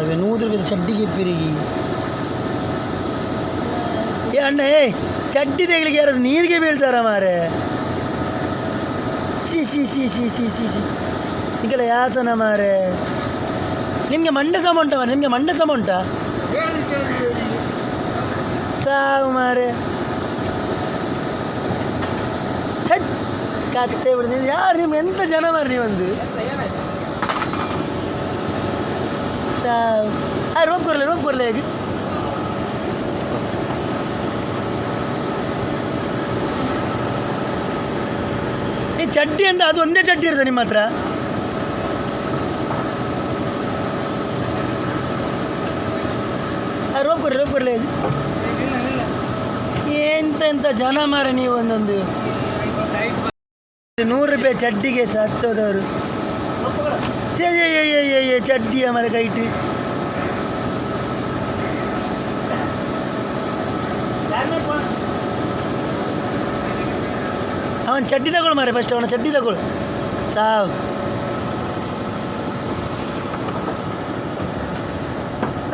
100 ರೂಪಾಯಿ ಚಡ್ಡಿಗೆ ಪಿರಿಗಿ. ಏ ಅಣ್ಣ, ಏ ಚಡ್ಡಿ ತೆಗಲಿಕ್ಕೆ ಯಾರಾದ್ರು ನೀರಿಗೆ ಬೀಳ್ತಾರ ಮಾರೆ? She she she she she she she, ಈಗೆಲ್ಲ ಯಾಸನ ಮಾರೆ. ನಿಮಗೆ ಮಂಡೆ ಸಮ ಉಂಟಾ ಮಾರೆ? ನಿಮಗೆ ಮಂಡೆ ಸಮ ಉಂಟಾ? ಸಾವು ಮಾರೆ. ಹೆತ್ ಕತ್ತೆ ಬಿಡುದು. ಯಾರು ನಿಮ್ಮ, ಎಂತ ಜನ ಮಾರೆ ನೀವೊಂದು? ಸಾವು. ಆ ರೋಪ್ ಕೊರ್ಲೆ, ರೋಪ್ ಕೊರ್ಲೆ ಹೇಗೆ? ಈ ಚಡ್ಡಿ ಅಂತ ಅದು ಒಂದೇ ಚಡ್ಡಿ ಇರ್ತದೆ ನಿಮ್ಮ ಹತ್ರ? ಆ ರೋಪ್ ಕೊಡ್ರಿ, ರೋಪ್ ಕೊಡ್ಲಿ. ಎಂತ ಎಂತ ಜನ ಮಾರ ನೀವು ಒಂದೊಂದು. 100 ರೂಪಾಯಿ ಚಡ್ಡಿಗೆ ಸತ್ತೋದವರು. ಛೇ ಛೇ ಏ ಏ ಏ ಏ, ಚಡ್ಡಿಯ ಮರ ಕೈಟ್. ಅವನ ಚಡ್ಡಿ ತಗೊಳ್ಳು ಮಾರೆ, ಫಸ್ಟ್ ಅವನ ಚಡ್ಡಿ ತಗೊಳ್ಳು. ಸಾವು.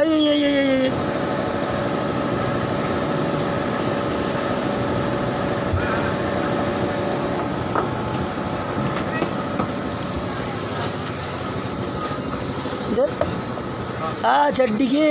ಅಯ್ಯಯ್ಯಯ್ಯಯ್ಯ. ಆ ಚಡ್ಡಿಗೆ